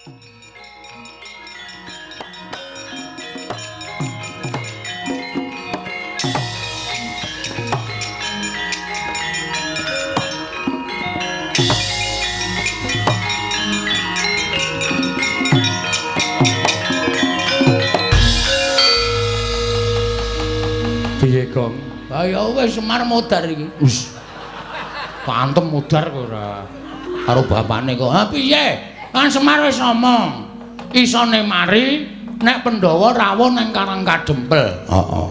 Piye, Gong? Ha ya wis Semar modar iki. Wis. Pantem modar kok ora. Karo bapane kok. Ha piye? Kan Semar wis ngomong. Isone mari nek Pandhawa rawuh nang Karang Kadempel. Heeh.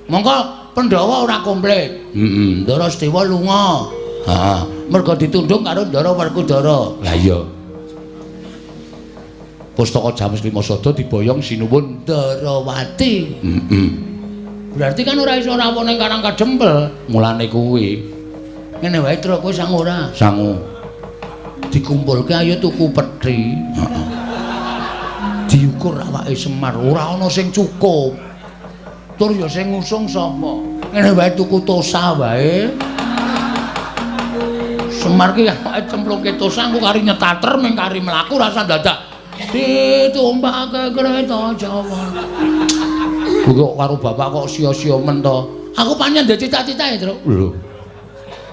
Mongko Pandhawa ora komplit. Heeh. Ndara Sedewa lunga. Heeh. Mergo ditundung karo Ndara Werkudara. Lah iya. Pustaka Jamus Lima Sada diboyong sinuwun Ndarawati. Heeh. Berarti kan ora iso rawuh ning Karang Kadempel. Mulane kuwi. Ngene wae, Tru, kowe sangu ora? Sangu. Dikumpulke ayo tuku peti. Heeh. Diukur awake Semar, ora ana sing cukup. Tur ya sing ngusung sapa? Ngene wae tuku tosa wae. Semar ki awake cemplungke tosa engko kari nyetater ming kari mlaku rasa dadak ditumpake kereta Jawa. Kok karo bapak kok sia-sia men to? Aku pancen ndek cita-cita ya, Tru. Lho.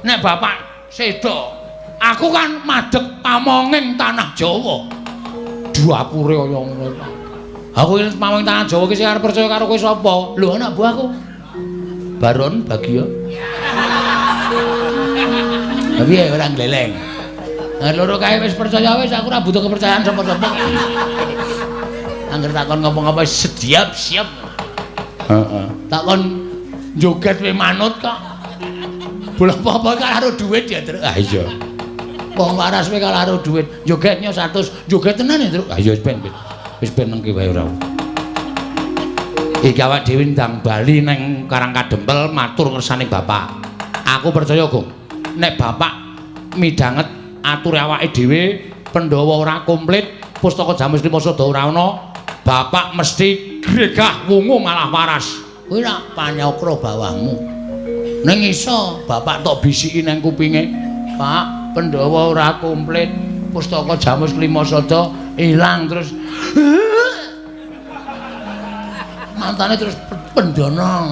Nek bapak sedo, aku kan madheg pamonging tanah Jawa. Dapure kaya ngono. Aku iki pamonging tanah Jawa iki sing arep percaya karo kowe sapa? Lho, anak buahku. Baron Bagio. Lah piye ora gleleng? Nah, loro kae wis percaya wis, aku ora butuh kepercayaan sapa-sapa. Angger takon ngapa-ngapa sediap siap. Heeh. Takon joget we manut kok. Bola apa-apa karo duit ya, Truk. Ah iya. Wong waras we karo duit. Jogetnya 100, joget tenan ya, Truk. Ah iya wis ben. Wis ben nengki wae ora. Iki awak dhewe ndang bali nang Karang Kadempel matur ngersane bapak. Aku percaya, Gong. Nek bapak midhanget ature awake dhewe, Pandhawa ora komplit, pustaka Jamus Lima Sada ora ana, bapak mesti gregah wungu malah waras. Kuwi rak panyakra bawahmu. Ning iso bapak tok bisiki nang kupinge, Pak, Pandhawa ora komplit, pustaka Jamus Lima Sada ilang terus. Mantane terus pendana.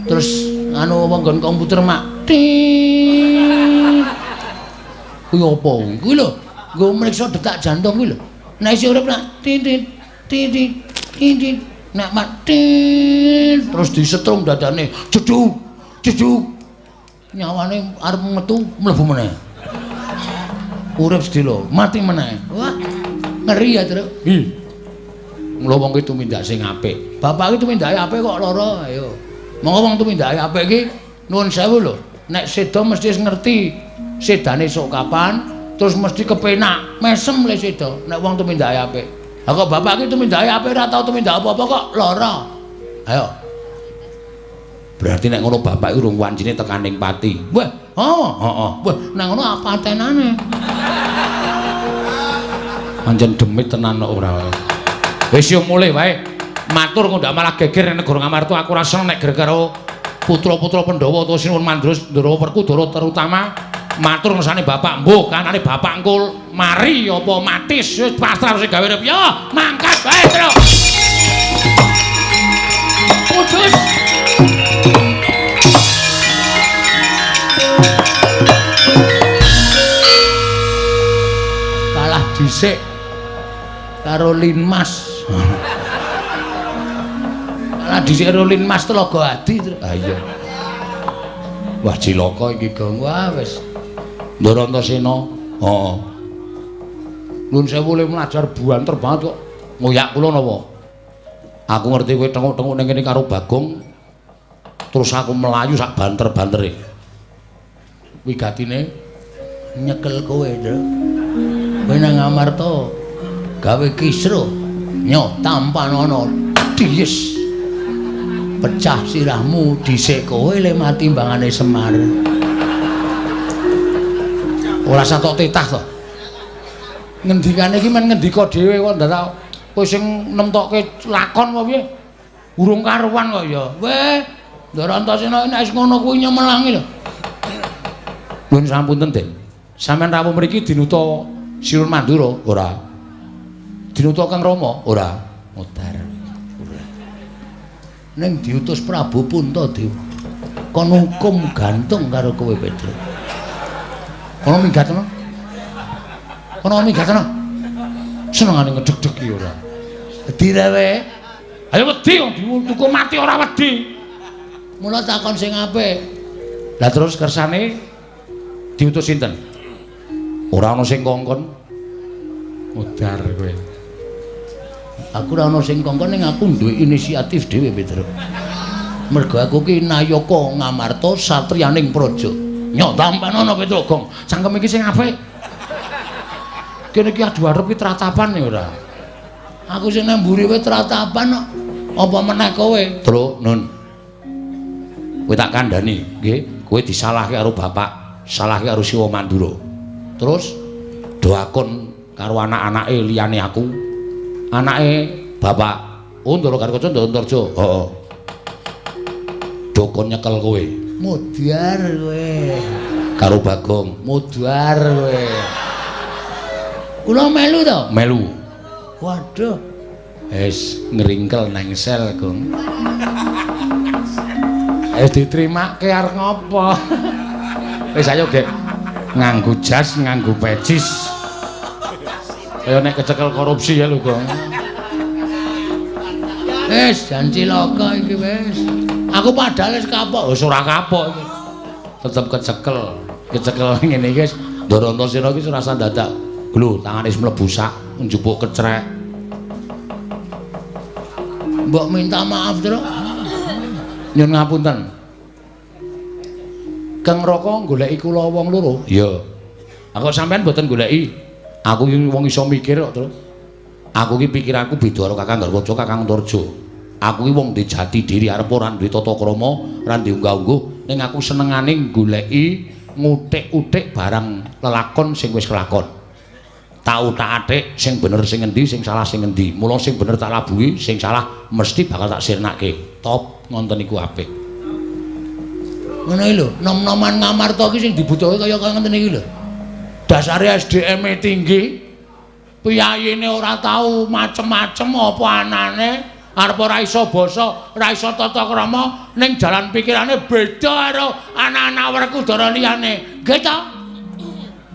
Terus anu wong nggon komputer mak. Kuwi apa? Kuwi lho, nggo mriksa detak jantung kuwi lho. Nek isih urip nak titit titit titit nek mati terus disetrum dadane jeduk jeduk nyawane arep metu mlebu meneh. Urip sedelo mati meneh. Wah, ngeri ya, Truk. Hi. Mula wong ki tumindak sing apik. Bapak ki tumindake apik kok lara, ayo. Monggo wong tumindake apik ki nuwun sewu lho. Nek seda mesti wis ngerti sedane sok kapan, terus mesti kepenak, mesem le seda nek wong tumindake apik. Lah kok bapak ki tumindake apik ora tau tumindak apa-apa kok lara. Ayo. Berarti nek ngono bapak iki urung wancine tekaning pati. Wah, oh, heeh. Wah, nek ngono apa tenane? Pancen demit tenan kok ora. Wis yo mulih wae. Matur kok ndak malah geger nek negara Ngamarta aku ora seneng nek geger karo putra-putra Pandhawa utawa Sinuwun Mandura Ndara Werkudara terutama matur ngersane bapak mbuh kanane bapak engko mari apa matis wis pasrah sing gawe urip yo mangkat wae Truk. Kudus. Kalah dhisik karo Linmas. Kalah dhisik karo Linmas Telaga Adi. Ha iya. Wah cilaka iki Gong. Wah wis. Ndara Antasena. Heeh. Nuwun sewu le mlajar buanter banget kok. Ngoyak kula napa? Aku ngerti kowe tenguk-tenguk ning kene karo Bagong. Terus aku melayu sak banter-bantere. Wigatine nyekel kowe, Truk. Kowe nang Ngamarta gawe kisruh nyo tampan ana dies. Pecah sirahmu dhisik kowe le mati mbangane Semar. Ora satok titah to. Ngendikane iki men ngendika dhewe kok ndadak kowe sing nemtokke lakon apa piye? Urung karuan kok ya. Weh, Ndara Antasena nek wis ngono kuwi nyemelangi lho. Nuwun sampunten, Den. Sampeyan rawuh mriki dinuta Sinuwun Mandura ora? Dinutuk Kang Rama? Ora. Modar. Ora. Ning diutus Prabu Puntadewa. Kon hukum gantung karo kowe, Petruk. Kono minggat kono. Kono minggat kono. Senengane ngedeg-deg iki ora. Wedi ra kowe? Ayo wedi wong dihukum mati ora wedi. Mula takon sing apik. Lah terus kersane diutus sinten? Ora ana sing kongkon. Modar kowe. Aku ora ana sing kongkon ning aku duwe inisiatif dhewe, Petruk. Mergo aku ki nayaka Ngamarta satriyaning praja. Nyok tampanono Petruk Gong. Cangkem iki sing apik. Kene iki adu arep ki tratapan ya ora. Aku sing nang mburi wae tratapan kok. Apa meneh kowe? Truk, Nun. Kowe tak kandhani, nggih. Kowe disalahke karo bapak, salahke karo Siwa Mandura. Terus doakon karo anak-anake liyane aku. Anake bapak Ndara Gatotkaca Ndara Antarja. Heeh. Dokon nyekel kowe. Modar kowe. Karo Bagong, modar kowe. Kula melu to? Melu. Waduh. Wis ngringkel nang sel, Gong. Wis ditrimake arep ngopo? Wis ayo, Gek. Nganggo jas, nganggo pecis. Kaya nek kecekel korupsi ya lho, Gong. Wis jan cilaka iki wis. Aku padahal wis kapok, wis ora kapok iki. Tetep kecekel. Kecekel ngene iki wis Ndara Antasena iki ora usah dadak. Lho, tangane wis mlebu sak, njupuk kecrek. Mbok minta maaf, Truk. Nyun ngapunten. Kang Raka goleki kula wong loro? Iya. Aku sampean mboten goleki. Aku iki wong iso mikir kok, Truk. Aku iki pikiranku beda karo Kakang Garwaca, Kakang Antarja. Aku iki wong duwe jati diri, arep ora duwe tata krama, ora duwe unggah-ungguh, ning aku senengane goleki ngutik-utik barang lelakon sing wis kelakon. Tak utak-atik sing bener sing ngendi, sing salah sing ngendi. Mula sing bener tak labuhi, sing salah mesti bakal tak sirnake. Top ngonten iku apik. Ngono iki lho, nom-noman Ngamarta iki sing dibutuhke kaya kaya ngenten iki lho. Dasare SDM-e tinggi, piyayine ora tau macem-macem apa anane, arep ora iso basa, ora iso tata krama, ning jalan pikirane beda karo anak-anak Werkudara liyane. Nggih ta?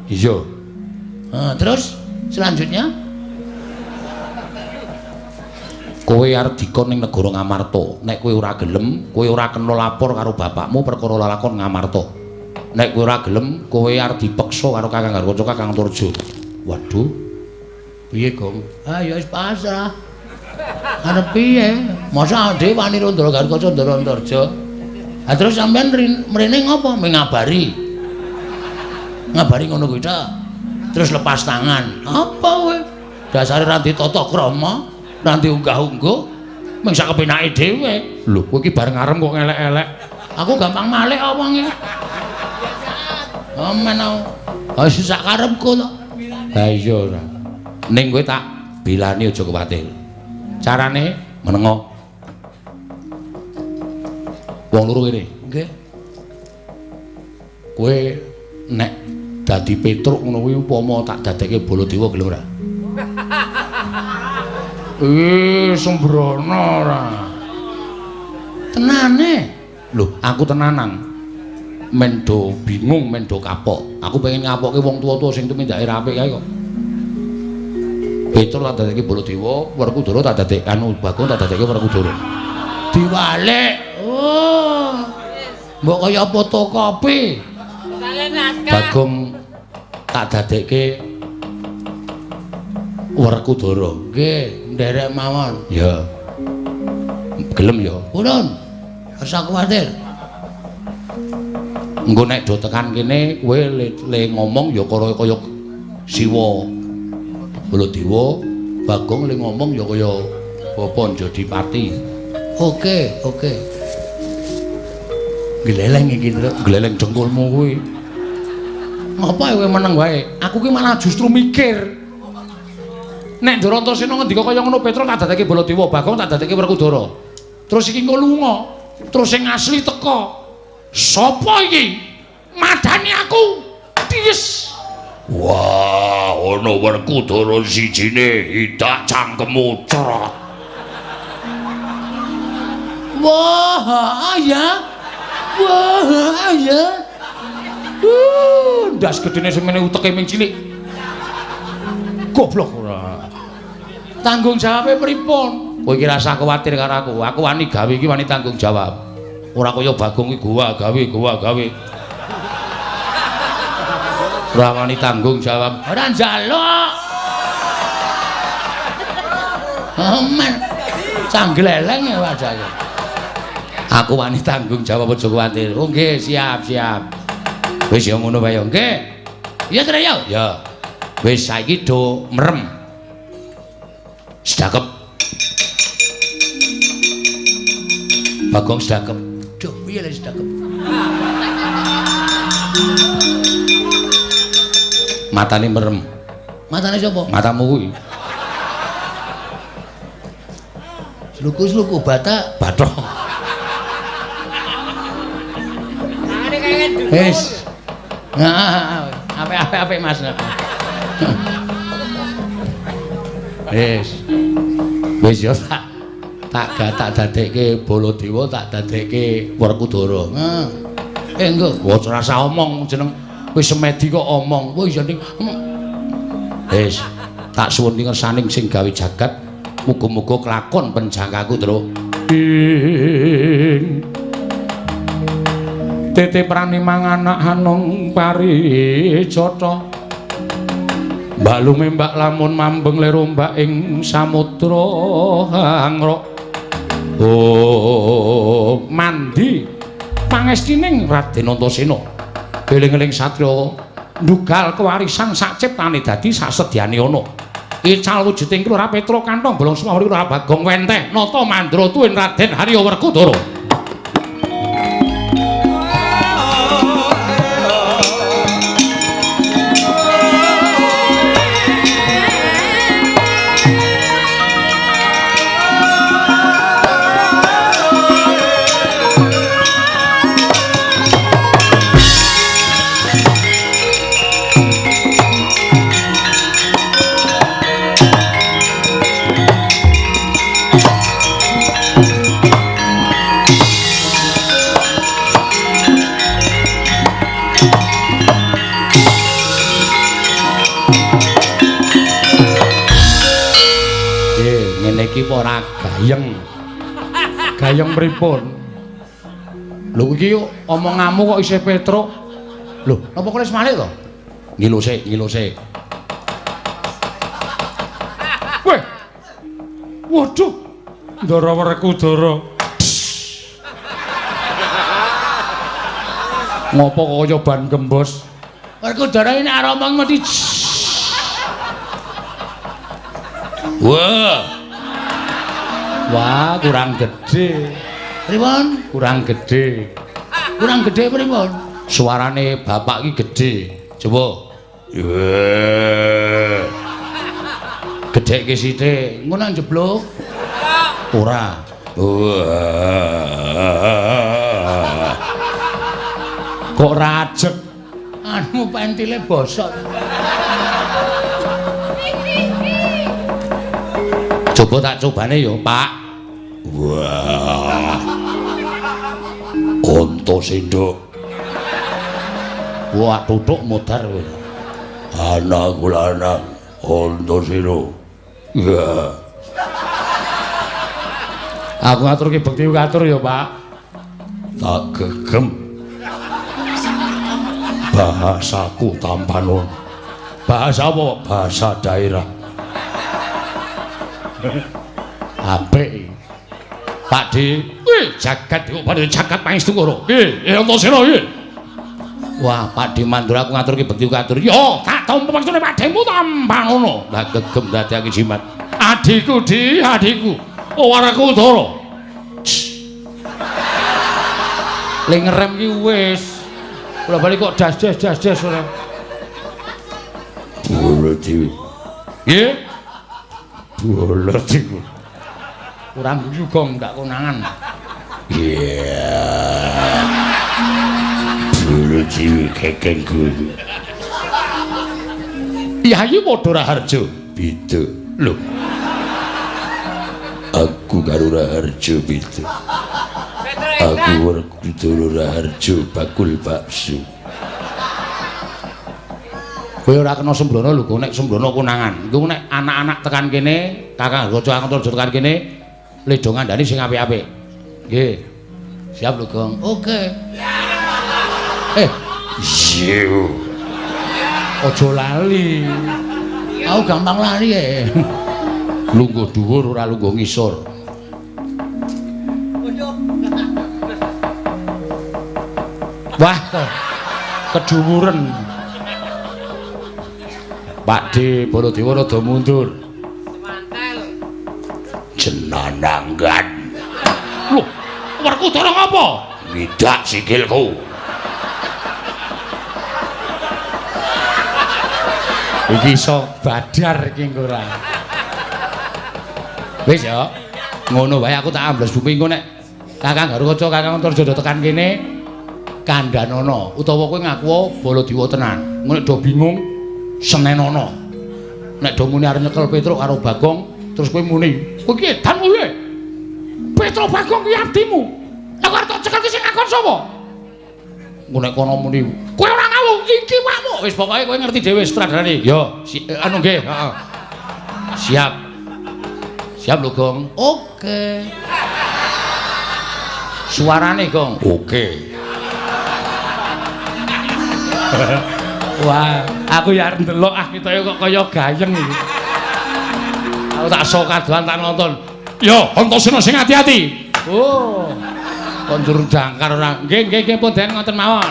Iya. Terus selanjutnya kowe arep dikon ning negara Ngamarta. Nek kowe ora gelem, kowe ora kena lapor karo bapakmu perkara lelakon Ngamarta. Nek kowe ora gelem, kowe arep dipeksa karo Kakang Garwaca, Kakang Antarja. Waduh. Piye, Gong? Ah ya wis pasrah. Arep piye? Masa dhewe wani karo Ndara Gatotkaca Ndara Antarja? Ha terus sampean mrene ngopo? Mengabari. Ngabari ngono kuwi ta. Terus lepas tangan. Apa kowe? Dasare ra ndek tata krama, ra ndek unggah-ungguh, mung sak kepenake dhewe. Lho, kowe iki bareng arem kok ngelek-elek. Aku gampang malik apa wonge. Amen aku. Ha sak karepku to. Ha iya ora. Ning kowe tak bilani aja kuwatir. Carane menengo. Wong loro kene. Nggih. Kowe nek dadi Petruk ngono kuwi upama tak dadekke Baladewa gelem ora? Sembrono ora. Tenane. Lho, aku tenanan. Men do bingung, men do kapok. Aku pengen ngapokke wong tuwa-tuwa sing tumindake ra apik kae kok. Petruk tak dadekke Baladewa, Werkudara tak dadekke anu Bagong tak dadekke Werkudara. Diwalik. Oh. Mbok kaya fotokopi. Bagong tak dadekke Werkudara. Nggih, nderek mawon. Ya. Gelem ya. Purun. Ora kuwatir. Engko nek do tekan kene kowe le ngomong ya kaya kaya Siwa Baladewa, Bagong le ngomong ya kaya Bapa Njodipati. Oke, oke. Gleleng iki, Truk. Gleleng dengkulmu kuwi. Ngapa kowe meneng wae? Aku ki malah justru mikir. Nek Ndara Antasena ngendika kaya ngono Petruk tak dadekke Baladewa, Bagong tak dadekke Werkudara. Terus iki engko lunga. Terus sing asli teka. Sapa iki? Madani aku. Ties. Wah, ana Werkudara sijine idak cangkemmu cerot. Wah, ya. Wah, ya. Ndas gedene semene uteke ming cilik. Goblok ora. Tanggung jawabe pripun? Kowe iki rasah kuwatir karo aku. Aku wani gawe iki wani tanggung jawab. Ora kaya Bagong iki gowa gawe, gowa gawe. Ora wani tanggung jawab. Ora njaluk. Aman. Canggleleng ya wajahe. Aku wani tanggung jawab aja kuwatir. Oh nggih, siap, siap. Wis ya ngono wae ya. Nggih. Iya Tru ya. Ya. Wis saiki do merem. Sedakep. Bagong sedakep. Duh, piye le sedakep? Matane merem. Matane sapa? Matamu kuwi. Sluku-sluku batak bathok. Wis. Nah, apik-apik Mas. Wis. Wis ya tak dadekke Baladewa, tak dadekke Werkudara. Heeh. Engko ora usah omong jeneng wis semedi kok omong. Wis ya ning. Wis, tak suwun ngersaning sing gawe jagat, muga-muga kelakon penjangkaku, Tru. Ing tete prani manganak hanung parijata. Mbak lume mbak lamun mambeng lero mbak ing samudra hangrok. Oh, mandi pangestining Raden Antasena. Eling-eling satriya ndugal kewarisan sak ciptane dadi sasedyane ana. Ical wujuding Kelurahan Petra kantong bolong Sumawuri Kelurahan Bagong wenteh nata mandra tuwin Raden Harya Werkudara. Iki ora gayeng. Gayeng pripun? Lho iki omonganmu kok isih petruk. Lho, napa kok wis malik to? Ngilo sik, ngilo sik. Weh. Waduh. Ndara Werkudara. Ngopo kaya ban gembos? Werkudara ini arep omong mesti. Wah. Wah, kurang gede. Pripun? Kurang gede. Kurang gede pripun? Suarane bapak iki gede. Coba. Gedhekke sithik. Ngono nang jeblok. Ora. Kok rajek? Anu pentile bosok. Coba tak cobane ya, Pak. Wah. Antasena. Wah, tutuk modar kowe. Anakku lanang Antasena. Ya. Aku ngaturke bekti katur ya, Pak. Tak gegem. Bahasaku tampanon. Bahasa apa? Bahasa daerah. Apik. Pak Di, wih, jagat kok padha jagat pangestu karo. Nggih, Antasena iki. Wah, Pak Di Mandura aku ngaturke bekti katur. Yo, tak tampa pangestune Pak Demu tampanono. Lah gegem dadekake jimat. Adhiku, Di, adhiku. Oh, Werkudara. Le ngerem ki wis. Kula bali kok das-das das-das ora. Baladewa. Nggih. Baladewa. Kurang guyu gong ndak konangan. Iya. Baladewa kekengku. Yayi padha Raharja. Beda. Lho. Aku karo Raharja beda. Aku Werkudara Raharja bakul bakso. Kowe ora kena sembrono lho, nek sembrono konangan. Engko nek anak-anak tekan kene, Kakang Gaca Antarja tekan kene, ledo ngandani sing apik-apik. Nggih. Siap lho, Gong. Oke. Iya. Aja lali. Aku gampang lali e. Lungguh dhuwur ora lungguh ngisor. Wah, kedhuwuren. Pak D Baladewa rada mundur. Semantel. Jenananggan. Lho, Werkudara ngapa? Ngidak sikilku. Iki iso badar iki engko ora. Wis ya. Ngono wae aku tak ambles bumi engko nek Kakang Garukaca, Kakang Antarja tekan kene kandhanono utawa kowe ngaku Baladewa tenan. Engko nek do bingung senenono. Nek do muni arep nyekel Petruk karo Bagong, terus kowe muni, "Kowe iki edan kowe." Petruk Bagong kuwi abdimu. Lah kok arep tak cekel ki sing ngakon sapa? Engko nek kono muni, "Kowe ora ngawur iki wakmu." Wis pokoke kowe ngerti dhewe sutradarane. Ya, anu nggih, heeh. Siap. Siap lho, Gong. Oke. Suarane, Gong. Oke. Wah, aku ya arep ndelok ah ketoke kok kaya gayeng iki. Aku tak sok kadoan tak nonton. Yo, Antasena sing ati-ati. Oh. Kon njur jangkar ora. Nggih, nggih, nggih pun den ngoten mawon.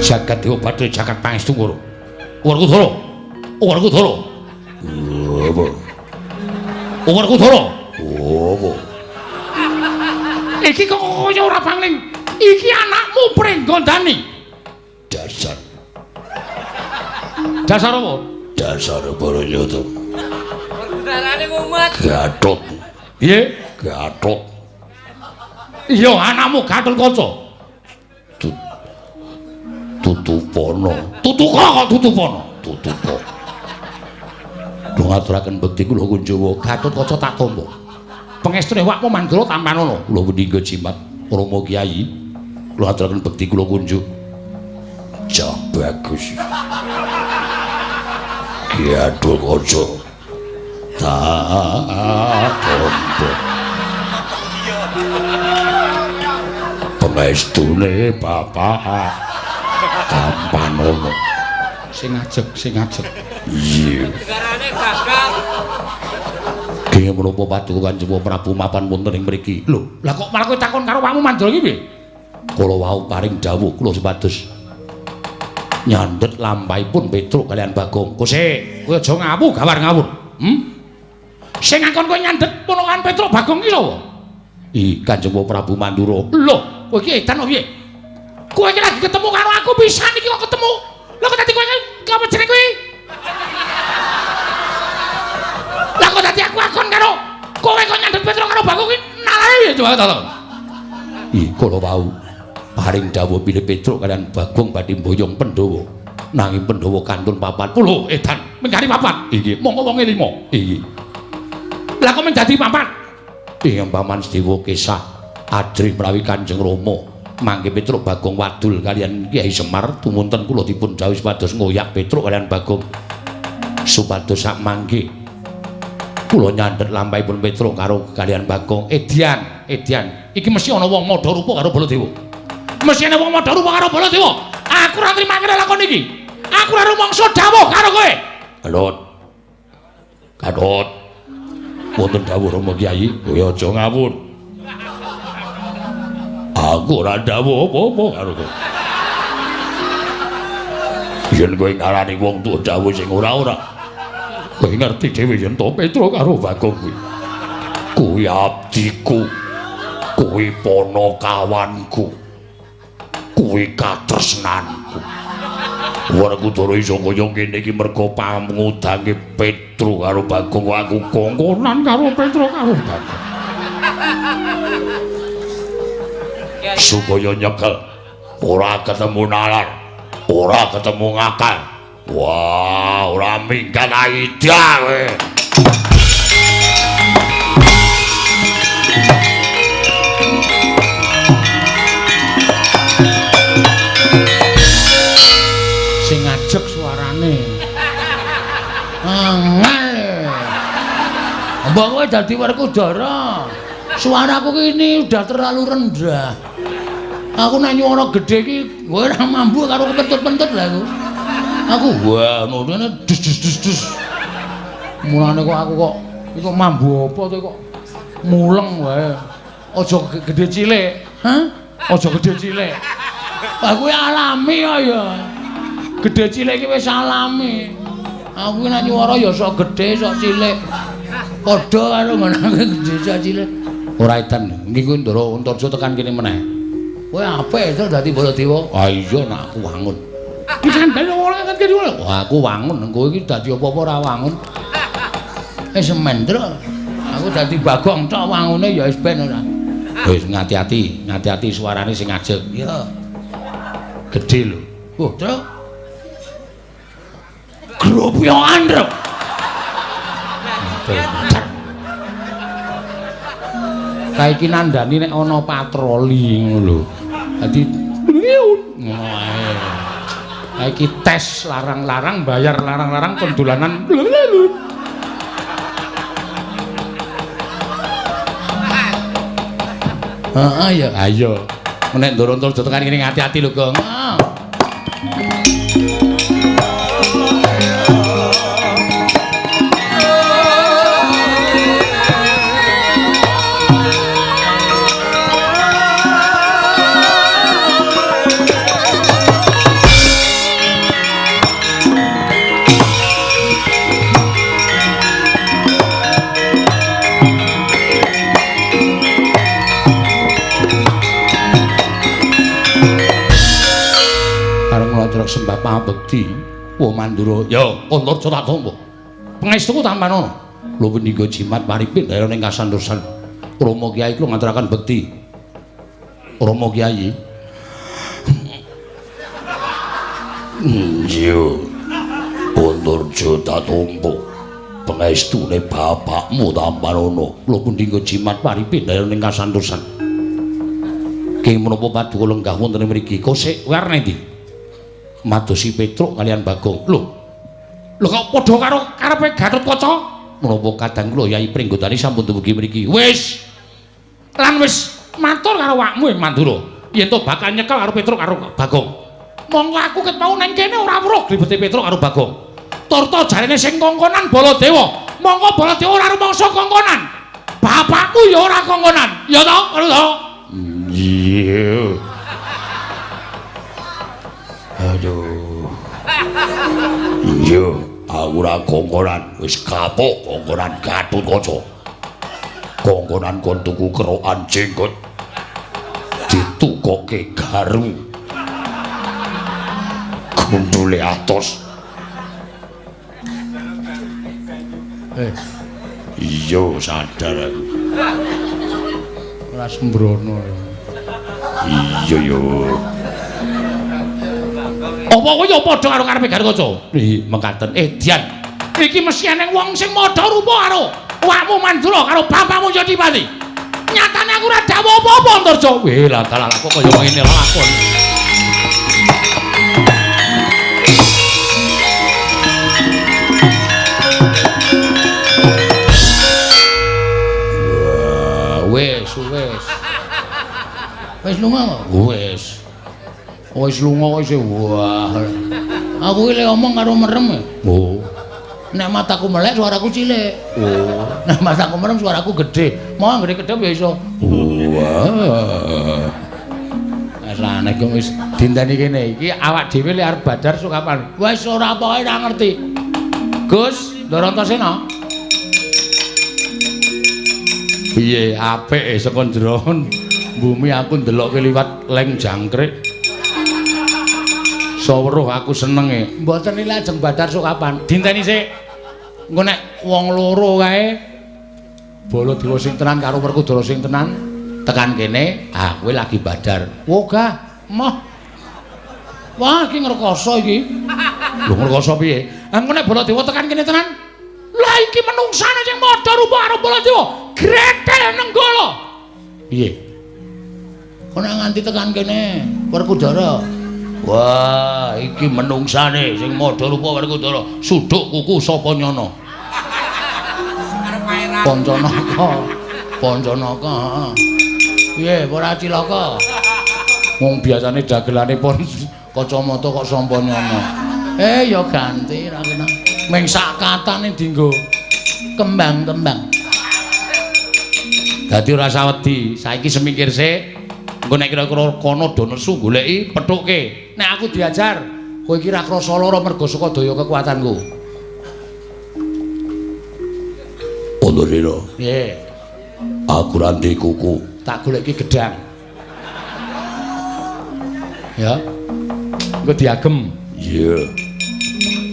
Jagat Dewa Bathara jagat pangestu ngoro. Werkudara. Werkudara. Apa? Werkudara. Apa? Iki kok kaya ora pangling. Iki anakmu Pringgondani. Dasar. Dasar apa? Dasar Baranyata. Werkudarane mumet. Gatot. Piye? Gatot. Iya, anakmu Gatotkaca. Tutupono. Tutuka kok tutupono. Tutupa. Kula ngaturaken bekti kula Kunjawa Gatotkaca tak tampa. Pangestune wakmu Mandura tampanono. Kula meningga jimat Rama Kyai. Kula aturaken bekti kula kunjuk. Cah bagus. Gatotkaca tak tampa. Pangestune bapak tampanono. Sing ajeg, sing ajeg. Iya. Negarane gagap. Kenging menapa paduka Kanjeng Prabu mapan wonten ing mriki? Lho, lah kok malah kowe takon karo awakmu Mandra iki piye? Kula wau paring dawuh kula supados nyandhet lampahipun Petruk kalian Bagong. Kose, kowe aja ngawu gawar ngawur. Sing ngakon kowe nyandhet ponokan Petruk Bagong iki sapa? Ih, Kanjeng Prabu Mandura. Lho, kowe iki edan apa piye? Kowe iki lagi ketemu karo aku pisan iki kok ketemu. Lha kok dadi kowe iki apa jenenge kowe? Lah kok dadi aku akon karo kowe kok nyandhet Petruk karo Bagong iki nalane piye coba to? Ih, kula wau paring dawuh bilih Petruk kalian Bagong badhe mboyong Pandhawa. Nanging Pandhawa kantun papat. Lho, edan, mengkari papat. Iki mongko wonge 5. Iki. Lah kok menjadi papat? Ing Paman Sedewa kesah ajrih menawi Kanjeng Rama mangke Petruk Bagong wadul kalian Kyai Semar tumunten kula dipun dhawuhi supados ngoyak Petruk kalian Bagong supados sak mangke kula nyandhet lampahipun Petruk karo kalian Bagong. Edian, edian, iki mesti ana wong madha rupa karo Baladewa. Mesti ana wong madha rupa karo Baladewa. Aku ora nrimake lakon iki. Aku ora rumangsa dawuh karo kowe. Gatot. Gatot. Wonten dawuh Rama Kyai, kowe aja ngawur. Aku ora dawuh apa-apa karo kowe. Ya Yen kowe ngarani wong tuwa dawuh sing ora-ora. Kowe ngerti dhewe yen to Petro karo Bagong kuwi. Kuwi abdiku. Kuwi ponokawanku. Kuwi katresnanku. Werkudara iso kaya ngene iki merga pangudange Petro karo Bagong. Aku kongkonan karo Petro karo Bagong. Supaya nyekel ora ketemu nalar, ora ketemu ngakal. Wah, ora minggat aida kowe. Sing ngajek suarane. Angel. Mbok kowe dadi Werkudara. Suaraku ini udah terlalu rendah. Aku nek nyuara gedhe iki kowe ora mambu karo kepentut-pentut lah aku. Aku wah ngene dus dus dus dus. Mulane kok aku kok iki kok mambu apa to kok muleng wae. Aja gedhe cilik. Hah? Aja gedhe cilik. Aku alami kok ya. Gedhe cilik iki wis alami. Aku nek nyuara ya sok gedhe sok cilik. Padha karo ngono gedhe sok cilik. Ora edan, niku Ndara Antarja tekan kene meneh. Kowe apik to dadi Baladewa? Ah iya nek aku wangun. Iki sandal ora kan kene. Wah aku wangun, kowe iki dadi apa-apa ora wangun. Wis mendro. Aku dadi Bagong tok wangune ya wis ben ora. Wis ngati-ati, ngati-ati suarane sing ngajeg. Iya. Gedhe lho. Oh, Truk. Gropyokan, Truk. Kae iki nandani nek ana patroli ngono lho. Dadi ngono ae. Kae iki tes larang-larang, bayar larang-larang pendolanan. Heeh ya, ayo. Nek Ndara Antarja tekan kene ati-ati lho, Gong. Sembah pangabekti wa Mandura ya Antarja tak tampa pangestuku tampanono lho punika jimat paripin daerah ing kasantosan Rama Kyai kula ngaturaken bekti Rama Kyai iya Antarja tak tampa pangestune bapakmu tampanono lho punika jimat paripin daerah ing kasantosan keng menapa paduka lenggah wonten mriki kosek kowe arep ndi madosi Petruk kalian Bagong. Lho. Lho kok padha karo karepe Gatotkaca? Menapa kadang kula Yai Pringgondani sampun dumugi mriki. Wis. Lan wis matur karo awakmu Mandura. Yen to bakal nyekel karo Petruk karo Bagong. Monggo aku ket mau nang kene ora weruh gribete Petruk karo Bagong. Turta jarene sing kongkonan Baladewa. Monggo Baladewa ora rumangsa kongkonan. Bapakku ya ora kongkonan. Ya to? Ngono to? Iya. Aduh. Iya, aku ora kongkonan, wis kapok kongkonan Gatotkaca. Kongkonan kon tuku kerokan jenggot. Ditukoke garu. Gundule atos. Iya, sadar aku. Ora sembrono. Iya yo. Apa kowe ya padha karo karepe Gatotkaca? Ih, mekaten. Dian. Iki mesti eneng wong sing madha rupa karo awakmu Mandura karo bapakmu Jodipati. Nyatane aku ora dawuh apa-apa, Antarja. Weh, lah dalah kok kaya ngene lakon. Wah, wis, wis. Wis lunga kok? Wis. Wis lunga wis wah. Aku iki lek omong karo merem. Oh. Nek mataku melek suaraku cilik. Oh. Nek mataku merem suaraku gedhe. Mau anggere kedhep ya iso. Wah. Aneh kok wis dinteni kene. Iki awak dhewe lek arep badar sok kapan? Wis ora pokoke ora ngerti. Gus, Ndara Antasena. Piye apike saka jero bumi aku ndelokke liwat leng jangkrik. Saweruh aku senenge. Mboten iki lajeng badar sok kapan? Dinteni sik. Engko nek wong loro kae Baladewa sing tenan karo Werkudara sing tenan tekan kene, ah kowe lagi badar. Wogah, moh. Wah, iki ngrekoso iki. Lho ngrekoso piye? Engko nek Baladewa tekan kene tenan, lah iki menungsane sing madha rupa karo Baladewa. Gretel Nenggala. Piye? Kok nek nganti tekan kene Werkudara. Wah, iki menungsane sing madha rupa Werkudara. Suduk kuku sapa nyana? Pancanaka. Pancanaka, heeh. Piye, ora cilaka? Wong biasane dagelane pon kacamata kok sampa nyana. Ya ganti ra kena. Ming sak katane dienggo kembang-kembang. Dadi ora usah wedi, saiki semingkir sik. Engko nek kira-kira kono do nesu goleki pethukke. Nek aku diajar, kowe iki ra krasa lara mergo saka daya kekuatanku. Antasena. Piye? Aku ra ndek kuku. Tak goleki gedang. Ya. Engko diagem. Iya.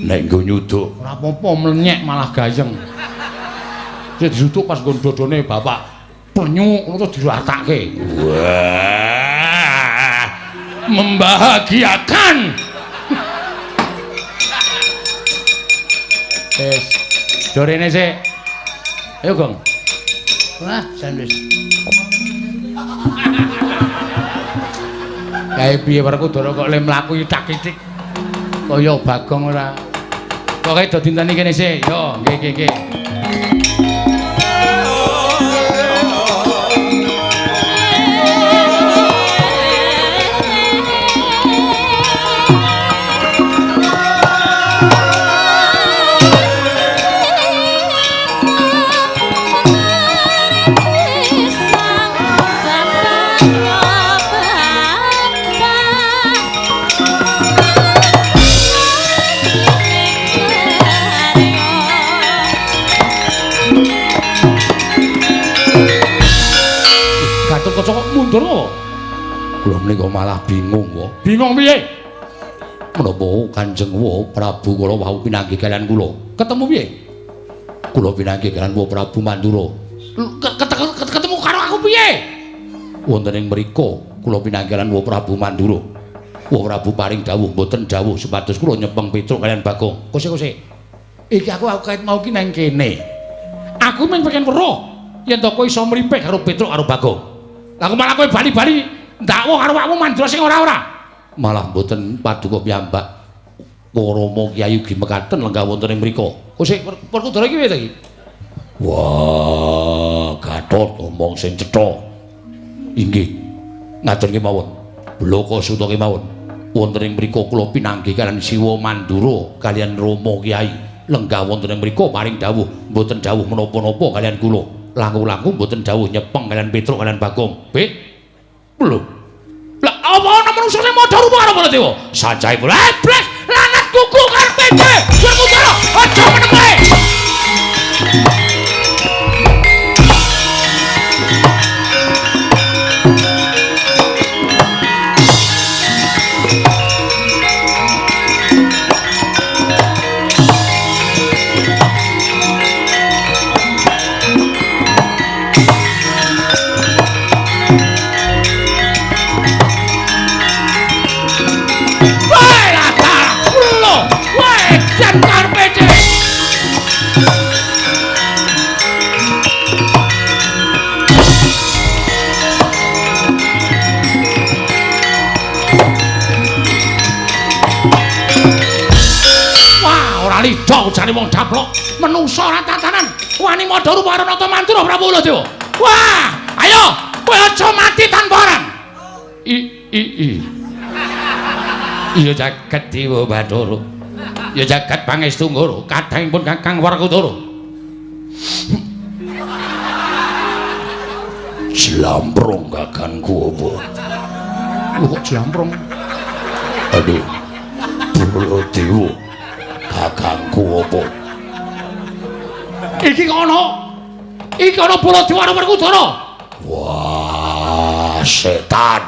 Nek nggo nyuduk ora apa-apa mlenyek malah gayeng. Sik disuduk pas nggon dodone bapak. Penyuk ngono terus diratake. Wah. Membahagiakan. Wis. Dorene sik. Ayo, Gong. Wah, jan wis. Kae piye Werkudara kok le mlaku ithak-ithik kaya Bagong ora. Pokoke do dinteni kene sik. Yo, nggih nggih nggih. Gatotkaca kok mundur kok? Kula menika malah bingung kok. Bingung piye? Menapa Kanjeng Wa Prabu kula wau pinanggih kalian kula? Ketemu piye? Kula pinanggih kalian Wa Prabu Mandura. Ketemu karo aku piye? Wonten ing mriku kula pinanggih kalian Wa Prabu Mandura. Wa Prabu paring dawuh mboten dawuh supados kula nyepeng Petruk kalian Bagong. Kose-kose. Iki aku kait mau ki nang kene. Aku mung pengen weruh yen to kowe iso mripih karo Petruk karo Bagong. Lah kok malah kowe bali-bali ndakwa karo awakmu Mandura sing ora-ora. Malah mboten paduka piyambak. Rama Kyai ugi mekaten lenggah wonten ing mriku. Kose Werkudara iki piye ta iki? Wah, Gatot omong sing cetha. Inggih. Ngaten kemawon. Bloko suta kemawon. Wonten ing mriku kula pinanggih kalian Siwa Mandura kalian Rama Kyai lenggah wonten ing mriku paring dawuh mboten dawuh menapa-napa kalian kula. Langkung-langkung mboten dawuh nyepeng kalian Petruk kalian Bagong. Be. Lho. Lah apa ana manungsa sing madha rupa karo Baladewa? Sanjae pula. Blas, lanat kuku karepe dhewe. Werkudara, aja meneng wae. Lido jane wong daplok menungsa ora tatanan wani madha rupa karo Nata Mandura Prabu Baladewa. Wah, ayo kowe aja mati tanpa aran. I i i. Iya jagat Dewa Bathara. Ya jagat pangestu ngoro kadangipun Kakang Werkudara. Jlamprong kakanku apa? Lho kok jlamprong. Aduh. Baladewa. Kakangku apa? Iki kok ana. Iki ana Baladewa karo Werkudara. Wah, setan.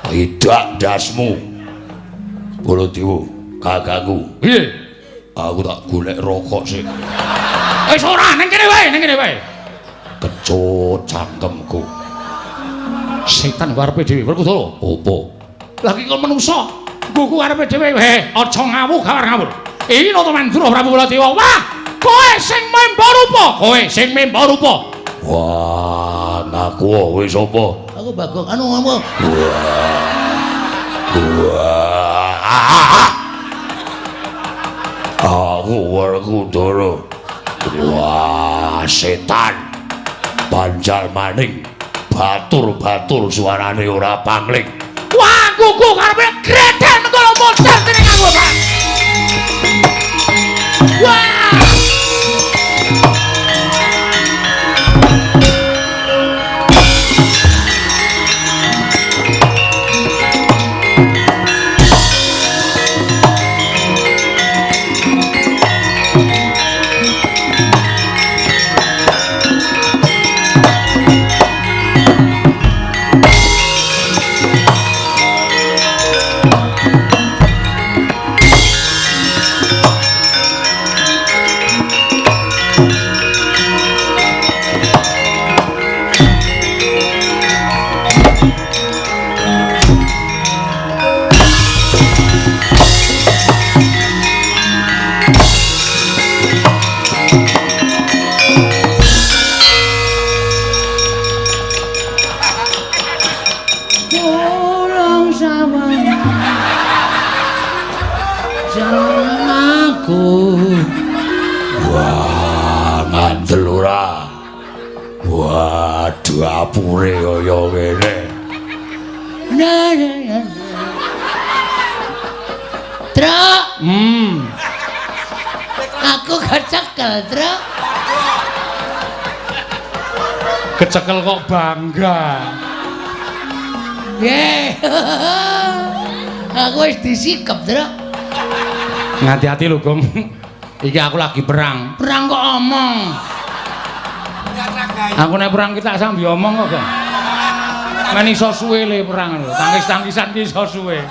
Idak ndasmu. Baladewa, kakangku. Piye? Aku tak golek rokok sik. Wis ora, ning kene wae, ning kene wae. Kecut cangkemku. Setan karepe dhewe, Werkudara. Apa? Lah iki kok menungso. Nggugu karepe dhewe. Heh, aja ngawur ngawur. Iki Nata Mandura Prabu Baladewa. Wah, kowe sing memba rupa, kowe sing memba rupa. Wah, ngaku kowe sapa? Aku Bagong. Anu ngomong. Wah. Aku Werkudara. Wah, setan. Banjal maning. Batur-batur suarane ora pangling. Wah, gugu karepe gredel mengko modar dening aku, Pak. Wah! Wah, ngandel ora. Wah, dapure kaya ngene. Truk. Aku kecekel, Truk. Kecekel kok bangga. Ye. Aku wis disikep, Truk. Ngati-hati lho, Gong. Iki aku lagi perang. Perang kok omong. Aku nek perang ki tak sambi omong kok, Gong. Men iso suwe le perang lho. Tangkis-tangkisan ki iso suwe.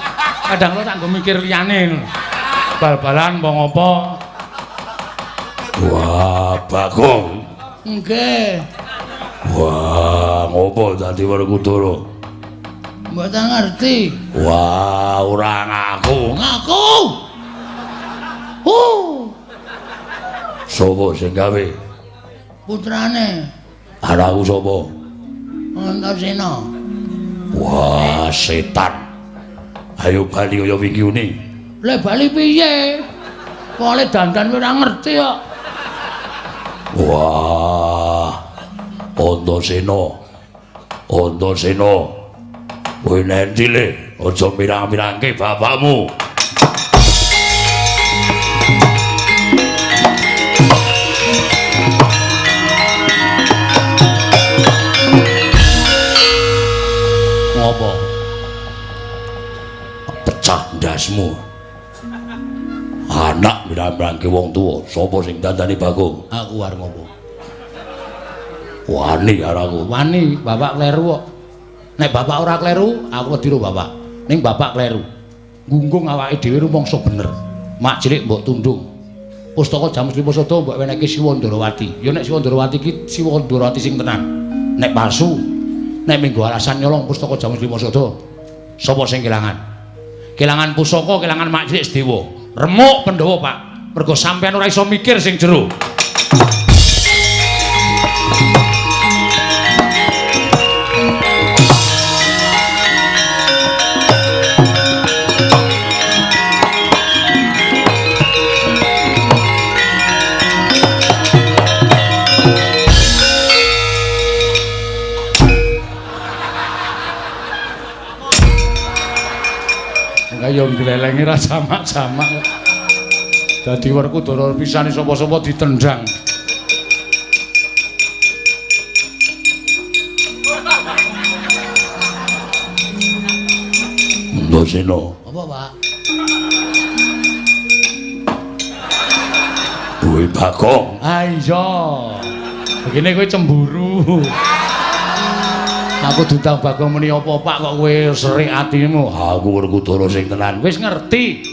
Kadang lo tak nggo mikir liyane lho. Bal-balan apa ngopo. Wah, Bagong. Nggih. Wah, ngopo dadi Werkudara? Mboten ngerti. Wah, ora ngaku. Ngaku. Sopo sing gawe? Putrane. Anakku sapa? Antasena. Wah, setan. Ayo bali kaya wingi uni. Lah bali piye? Wong le dandan ora ngerti kok. Wah. Antasena. Antasena. Kowe nendi le? Aja mirang-mirangke bapakmu. Ngopo? Pecah ndasmu. Anak mirang-mirangke wong tuwa, sapa sing dandani Bagong? Aku arep ngopo? Wani karo aku. Wani, bapak kleru kok. Nek bapak ora kleru, aku wedi ro bapak. Ning bapak kleru. Gunggung awake dhewe rumangsa bener. Mak cilik mbok tundung. Pustaka Jamus Lima Sada mbok wenehke Siwa Ndarawati. Ya nek Siwa Ndarawati iki Siwa Ndarawati sing tenan. Nek palsu, nek minggu alasan nyolong pustaka Jamus Lima Sada, sapa sing kelangan? Kelangan pusaka, kelangan mak cilik Sedewa. Remuk Pandhawa, Pak. Mergo sampean ora iso mikir sing jero. Kaya nglelengi ra jamak-jamak. Dadi Werkudara pisane sapa-sapa ditendang. Antasena. Apa, Pak? Kowe Bagong. Ah iya. Begini kowe cemburu. Aku diundang Bagong muni apa, Pak, kok kowe serik atimu? Aku Werkudara sing tenan. Wis ngerti.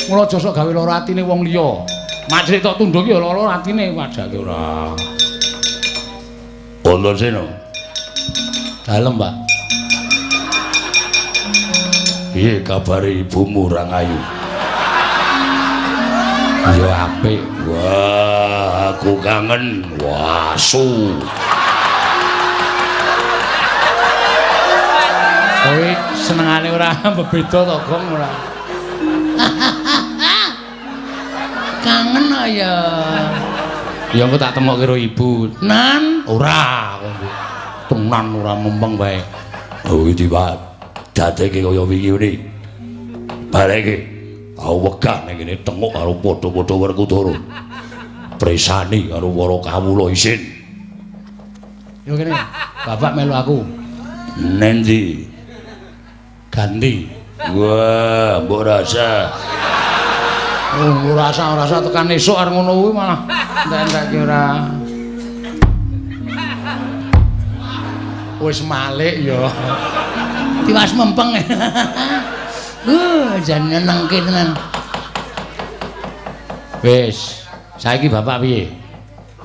Mula aja sok gawe lara atine wong liya. Majlik tok tunduk ki ya lara atine wajake ora. Antasena. Dalem, Pak. Piye kabare ibumu Rangayu? Ya apik. Wah, aku kangen. Wah, su. Kowe senengane ora bebeda to, Gong, ora? Kangen ya. Ya engko tak temokke karo ibu. Nan, ora tenan ora mempeng bae. Oh, iki Pak. Dadeke kaya wingi ngene. Baleke. Aku wegah ning kene tengok karo padha-padha Werkudara. Presani karo para kawula isin. Yo kene, bapak melu aku. Nendi? Ganti. Wah, mbok rasa. Oh, ora rasa tekan esuk arep ngono kuwi malah entek-entekke ora. Wis malik ya. Tiwas mempeng. Jan nyenengke tenan. Wis, saiki bapak piye?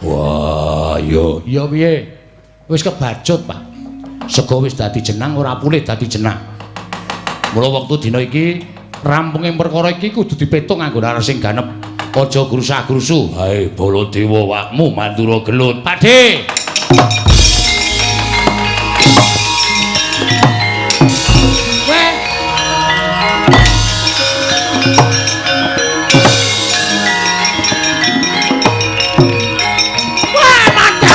Wah, yo. Ya piye? Wis kebacut, Pak. Sego wis dadi jenang ora pulih dadi jenang. Mula wektu dina iki rampunge perkara iki kudu dipetung nganggo laras sing ganep. Aja grusah-grusu. Hae Baladewa wakmu Mandura gelut. Pakde. Weh. Wah, mati.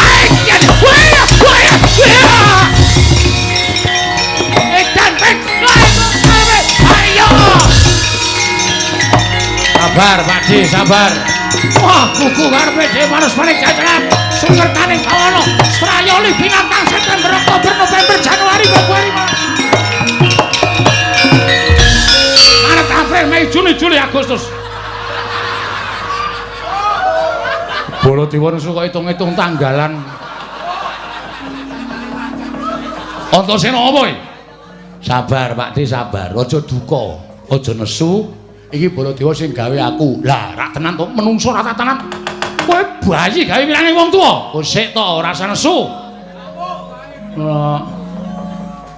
Wah, wah, wah. Edan pek. Ayo. Sabar, Pak D, sabar. Wah, kuku karepe dhewe manus manik jajaran. Sungertaning bawana, Strayoli binatang September, Oktober, November, Januari, Februari, Maret, April, Mei, Juni, Juli, Agustus. Baladewa nesu kok hitung-hitung tanggalan. Antasena apa iki? Sabar, Pak D, sabar. Aja duka, aja nesu. Iki Baladewa sing gawe aku. Lah, rak tenan to, menungso ora tenan. Kowe bayi gawe wirange wong tuwa. Kok sik to ora usah nesu.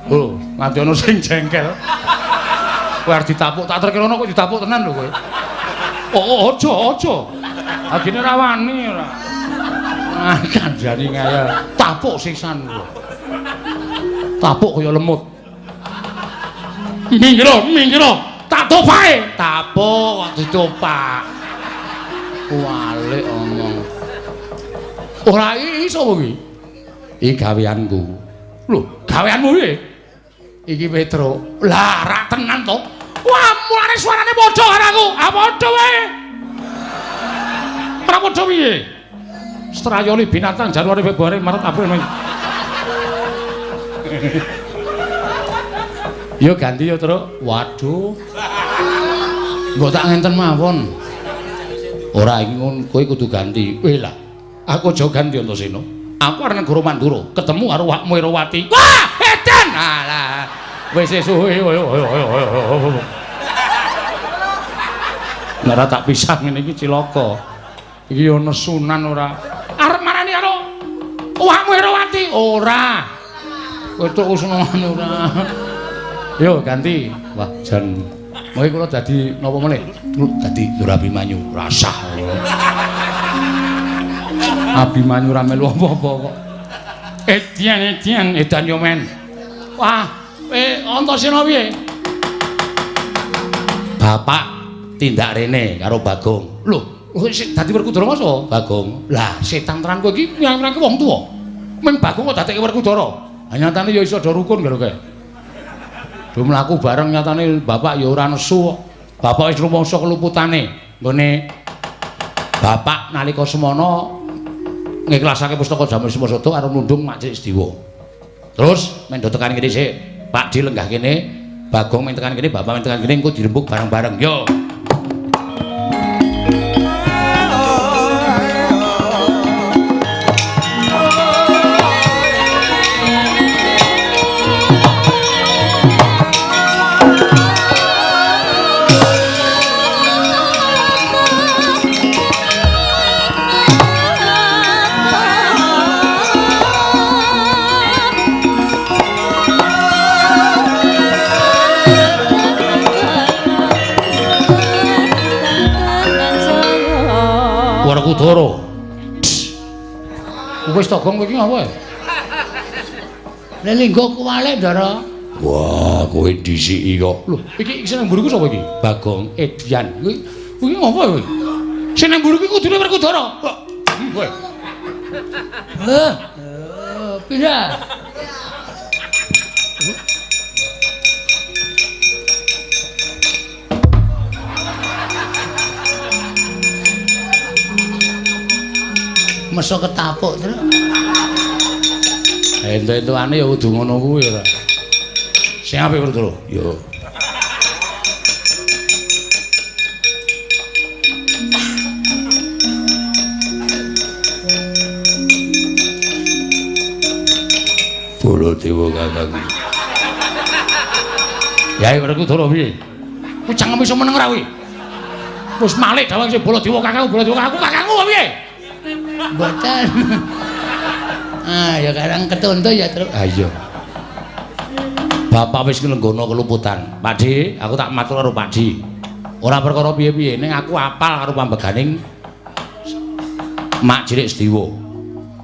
Oh, nganti ana sing jengkel. Kowe arep ditapuk, tak terkira kok ditapuk tenan lho kowe. Oh, aja, aja. Agene ora wani ora. Ah, kandhani ngayal. Tapuk sisan kowe. Tapuk kaya lemut. Minggir, minggir. Tak topae. Tapuk kok ditopak. Walik omong. Ora iso kuwi. Iki gaweanku. Lho, gaweanmu piye? Iki Petro. Lah, rak tenan to. Wah, mulane suarane padha karo aku. Ah, padha wae. Ora padha piye? Strayoli binatang Januari, Februari, Maret, April, Mei. Yo ganti yo, Truk. Waduh. Mbok tak ngenten mawon. Ora iki ngono, kowe kudu ganti. Weh lah, aku aja ganti Antasena. Aku arep negara Mandura, ketemu karo wakmu Herawati. Wah, edan. Alah. Wis suwe. Nek ora tak pisah ngene iki cilaka. Iki yo nesunan ora. Arep marani karo wakmu Herawati. Ora. Kowe tok senengane ora. Yo ganti. Wah, jan mengke kula dadi napa meneh? Dadi Lur Abimanyu. Rasah. Abimanyu ora melu apa-apa kok. Edian, edian, edan yo men. Wah, Antasena piye? Bapak tindak rene karo Bagong. Lho, sik dadi Werkudara masa? Bagong. Lah, setan tenan kowe iki mirang-mirangke wong tuwa. Men Bagong kok dadekke Werkudara. Ha nyatane ya iso do rukun karo kowe. Do mlaku bareng nyatane bapak ya ora nesu kok. Bapak wis rumangsa keluputane nggone bapak nalika semana ngiklasake pustaka Jamus Sumosada karo nundung Mak Cilik Sediwa. Terus mendo tekan kene sik, Pak Di lenggah kene. Bagong ming tekan kene, bapak ming tekan kene engko dirembug bareng-bareng. Yo. Werkudara. Wis to gong kowe iki apa? Lah linggo kuwalik, Ndara. Wah, kowe dhisiki kok. Lho, iki sing nang mburiku sapa iki? Bagong Edian. Kuwi kuwi ngapa kowe? Sing nang mburiku kudune Werkudara. Kowe. Heh. Pindah. Meso ketapuk terus. Entuk-entukane ya kudu ngono kuwi ora. Sing apik Werkudara. Yo. Baladewa kakangku. Yai Werkudara piye? Kuwi cangkem iso meneng ora kuwi? Wis malik dawang sing Baladewa kakangku, Baladewa kakangku, kakangku piye? Mboten. Ah, ya karang ketonto ya, Truk. Ah iya. Bapak wis nglenggono keluputan. Pakde, aku tak matur karo Pakde. Ora perkara piye-piye, ning aku apal karo pambeganing Mak Cilik Sediwa.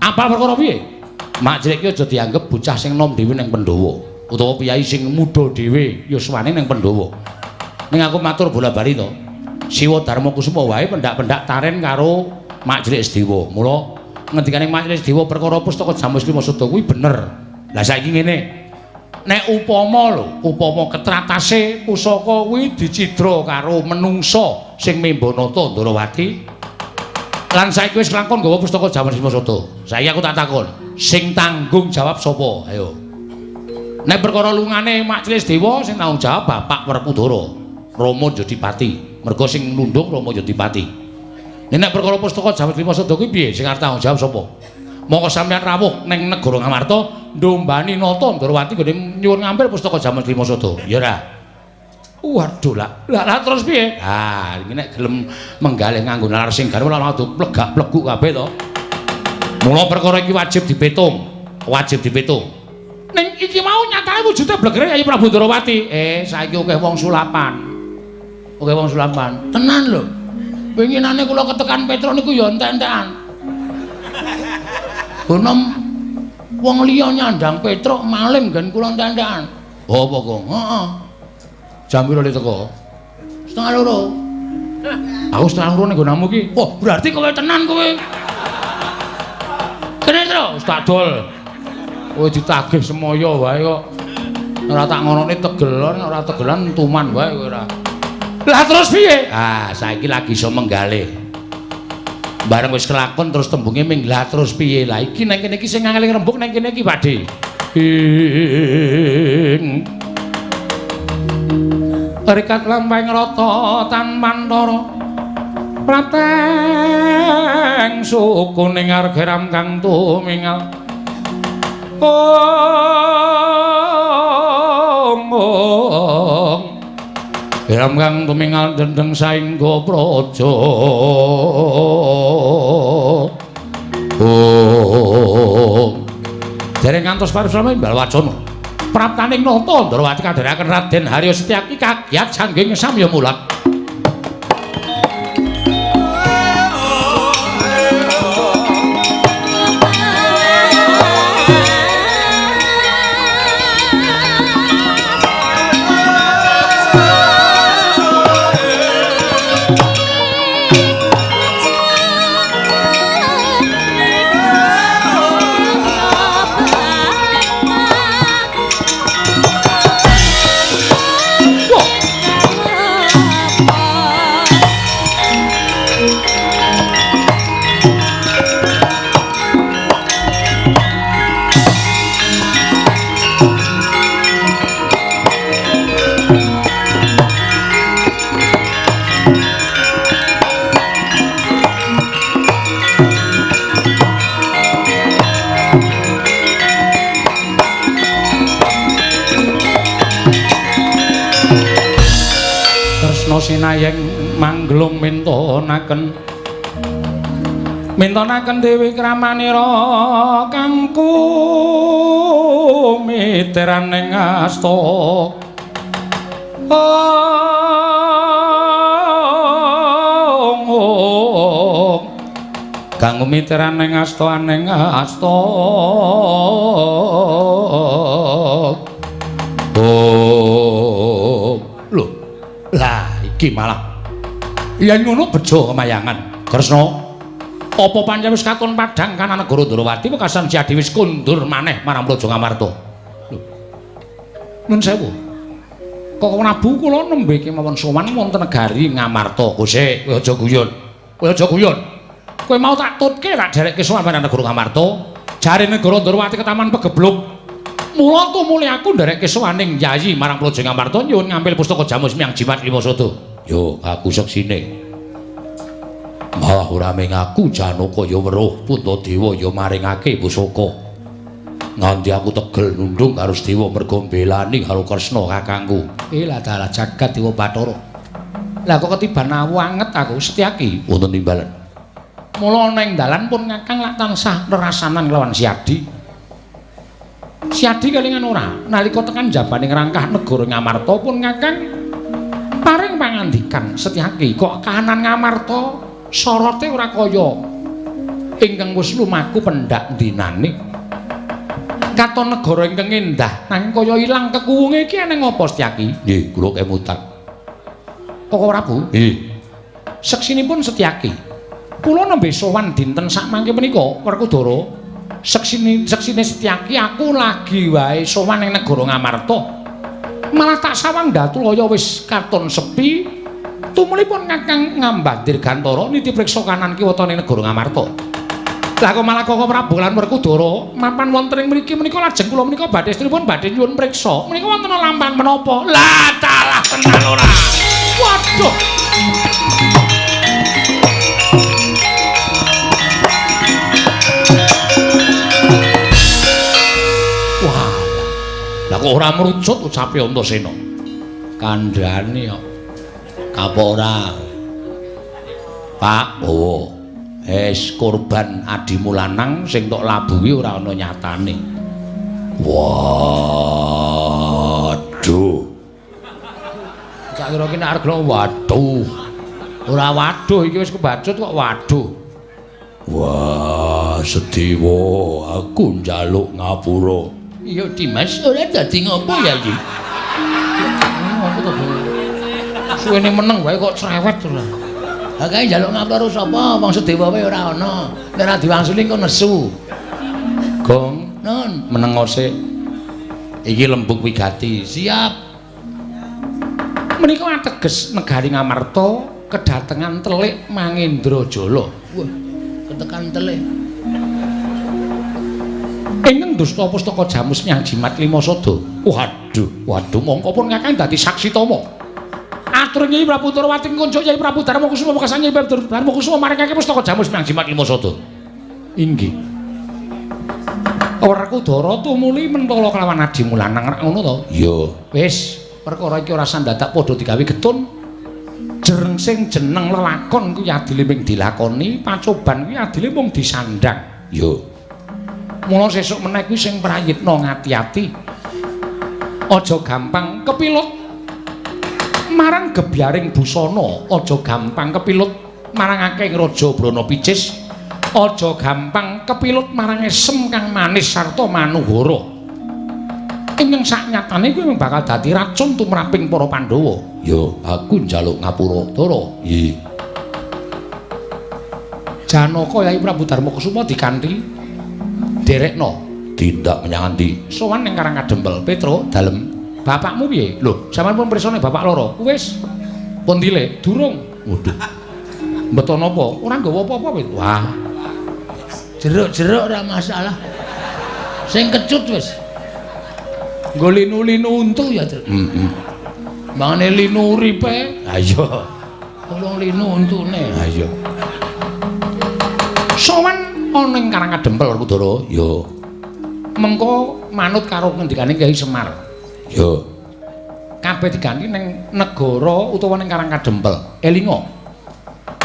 Apal perkara piye? Mak Cilik ki aja dianggep bocah sing nom dhewe ning Pandhawa utawa piyai sing muda dhewe yuswane ning Pandhawa. Ning aku matur bola-bali to. Siwa Darma Kusuma wae pendak-pendak taren karo Mak Cilik Sediwa. Mula ngendikane Mak Cilik Sediwa perkara pustaka Jamus Lima Sada kuwi bener. Lah saiki ngene. Nek upama lho, upama ketratase pusaka kuwi dicidra karo menungsa sing memba nata Ndrawati. Lan saiki wis kelakon nggawa pustaka Jamus Lima Sada. Saiki aku tak takon, sing tanggung jawab sapa? Ayo. Nek perkara lungane Mak Cilik Sediwa sing tanggung jawab Bapak Werkudara, Rama Jodipati. Mergo sing nundung Rama Jodipati. Nek perkara pustaka Jamus Lima Sada kuwi piye? Sing arep tanggung jawab sapa? Mongko sampeyan rawuh ning negara Ngamarta ndombani nata Ndrawati nggone nyuwun ngambil pustaka Jamus Lima Sada. Ya ora? Waduh lah. Lah terus piye? Ah, iki nek gelem menggalih nganggo nalar sing garwa ora kudu plegak-pleguk kabeh to. Mula perkara iki wajib dipitung. Wajib dipitung. Ning iki mau nyatane wujude blegere Yayi Prabu Ndrawati. Saiki akeh wong sulapan. Akeh wong sulapan. Tenan lho. Winginane kula ketekan Petruk niku ya entek-entekan. Bonom wong liya nyandang Petruk maling nggen kula entek-entekan. Oh, apa kok? Heeh. Jam piro le teko? 1:30. Aku 1:30 ning nggonamu iki. Wah, berarti kowe tenan kowe. Kene, Tru. Wis tak dol. Kowe ditagih semoyo wae kok. Ora tak ngonone tegelan, ora tegelan tuman wae kowe ora. Lah terus piye? Ah, saiki lagi iso menggalih. Bareng wis kelakon terus tembunge ming lah terus piye? Lah iki nang kene iki sing angel rembug nang kene iki, Pakde. Ing Rikat lampahing rata tan mantara prateng suku ning argeram kang tumingal. Ong ong Geram kang tumingal dendeng saengga praja. Ong dereng ngantos parusrama imbal wacana. Praptaning nata Ndrawati kandharaken Raden Harya Setyaki kagiat sangging samya mulat. Wah. sinayeng mangglung mintonaken mintonaken dewi kramanira kang kumiteraning asta. Kang kumiteraning asta aning asta. Oh, lho. Lah iki malah yen ngono bejo kemayangan. Kresna, apa pancen wis katon padhang kana negara Ndrawati wekasan Siadi wis kondur maneh marang Praja Ngamarta. Lho. Nun sewu. Kok Prabu kula nembe kemawon sowan wonten negari Ngamarta. Kose, kowe aja guyon. Kowe aja guyon. Kowe mau tak tutke tak derekke sowan marang negara Ngamarta. Jare negara Ndrawati ketaman pegebluk. Mula tumuli aku nderekke sowaning Yayi marang Praja Ngamarta nyuwun ngampil pustaka Jamus Miang Jimat Lima Sada. Yo, aku seksine. Malah ora mung aku Janaka ya weruh Puntadewa ya maringake pusaka. Nganti aku tegel nundung karo Sedewa merga mbelani karo Kresna kakangku. Lah dalah jagat Dewa Bathara. Lah kok ketiban awu anget aku Setyaki wonten timbalan. Mula ana ing dalan pun kakang lak tansah nerasanan lawan Siadi. Siadi kelingan ora nalika tekan jabaning rangkah negara Ngamarta pun kakang paring pangandikan Setyaki kok kahanan Ngamarta sorote ora kaya ingkang wis lumaku pendak dinane. Katon negara ingkang endah nanging kaya ilang kekuwunge iki eneng apa Setyaki? Nggih, kula kemutan. Koko Prabu? Nggih. Seksinipun Setyaki. Kula nembe sowan dinten sakmangke menika Werkudara. Seksine Setyaki aku lagi wae sowan ing negara Ngamarta. Malah tak sawang Datulaya wis katon sepi. Tumulipun kakang ngambah dirgantara niti priksa kanan kiwa tane negara Ngamarta. Lah kok malah Koko Prabu lan Werkudara mapan wonten ing mriki menika lajeng kula menika badhe estripun badhe nyuwun priksa. Menika wonten lampahan menapa? Lah dalah tenan ora. Waduh. Wah. Lah kok ora mrucut ucape Antasena. Kandhane kok. Kapok ora. Pak, oh. Es korban adimu lanang sing tok labuhi ora ana nyatane. Waduh. Tak kira ki nek arep waduh. Ora waduh iki wis kebacut kok waduh. Wah, Sedewa, aku njaluk ngapura. Iya, Dimas, ora dadi ngopo ya iki? Aku to. Suwene meneng wae kok cerewet ora. Ha kae njaluk ngapura karo sapa? Wong Sedewa wae ora ana. Nek ora diwangsuli engko nesu. Gong, nun, meneng sik. Iki lembug wigati. Siap. Menika ateges negari Ngamarta kedatengan telik Mangendrajala. Wah, ketekan telik. Ingkang dusta pustaka Jamus Miang Jimat Lima Sada. Waduh, waduh mongko pun kakang dadi saksi tama. Atur Nyai Prabu Ndrawati kunjuk Nyai Prabu Darma Kusuma wekasan Nyai Prabu Darma Kusuma maringake pustaka Jamus Miang Jimat Lima Sada. Inggih. Werkudara tumuli mentala kelawan adimu lanang rak ngono to? Iya. Wis, perkara iki ora sandadak padha digawe getun. Jreng sing jeneng lelakon kuwi adile mung dilakoni, pacoban kuwi adile mung disandhang. Iya. Mula sesuk meneh kuwi sing prayitna ngati-ati. Aja gampang kepilut marang gebyaring busana, aja gampang kepilut marang akeh raja Brana Picis, aja gampang kepilut marang esem kang manis sarta manuhara. Ingkang saknyatane kuwi bakal dadi racun tumraping para Pandhawa. Ya, aku njaluk ngapura, Ndara. Nggih. Janaka Yai Prabu Darma Kusuma dikanthi derekno tindak menyang endi? Sowan ning Karang Kadempel, Petruk, dalem. Bapakmu piye? Lho, sampeyan pun pirsane bapak loro. Wis. Pun tilik, durung. Waduh. Mbeto napa? Ora nggawa apa-apa, Pit. Wah. Jeruk-jeruk ora masalah. Sing kecut wis. Nggo linu-linu untu ya, Truk. Heeh. Mangane linu uripe. Ha iya. Tolong linu untune. Ha iya. Sowan ana ing Karang Kadempel, Werkudara. Ya. Mengko manut karo ngendikane Kyai Semar. Ya. Kabeh diganti ning negara utawa ning Karang Kadempel. Elinga.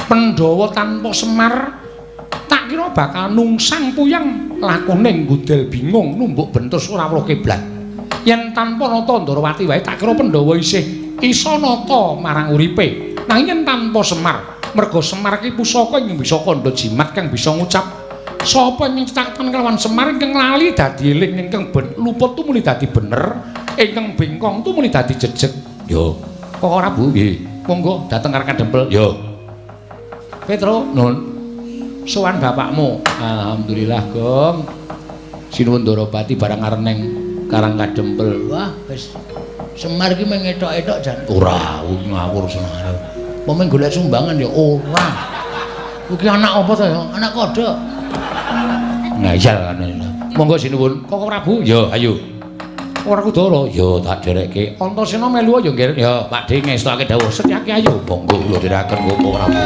Pandhawa tanpa Semar tak kira bakal nungsang puyang lakune nggudel bingung numbuk bentus ora weruh kiblat. Yen tanpa nata Ndorowati wae tak kira Pandhawa isih isa nata marang uripe. Nanging yen tanpa Semar, merga Semar ki pusaka ingkang bisa kandha jimat kang bisa ngucap sapa ing cetakan kelawan Semar ingkang lali dadi eling, ingkang luput tumuli dadi bener, ingkang bengkong tumuli dadi jejeg. Yo, Koko Prabu, nggih. Monggo dhateng Karang Kadempel. Yo. Petro, nun. Sowan bapakmu. Alhamdulillah, Gong. Sinuwun Ndorobati barang arep ning Karang Kadempel. Wah, wis Semar ki mung etok-etok jan. Ora, ngawur Semar. Apa mung golek sumbangan ya ora. Kuwi anak apa to ya? Anak kodhok. Ngayal kan. Monggo sinuwun. Koko Prabu, yo ayo. Ora Kudara, yo tak derekke. Antasena melu ya, Nggir. Ya, Pakde ngestokake dawuh. Setyaki ayo. Monggo kula dherekaken Koko Prabu.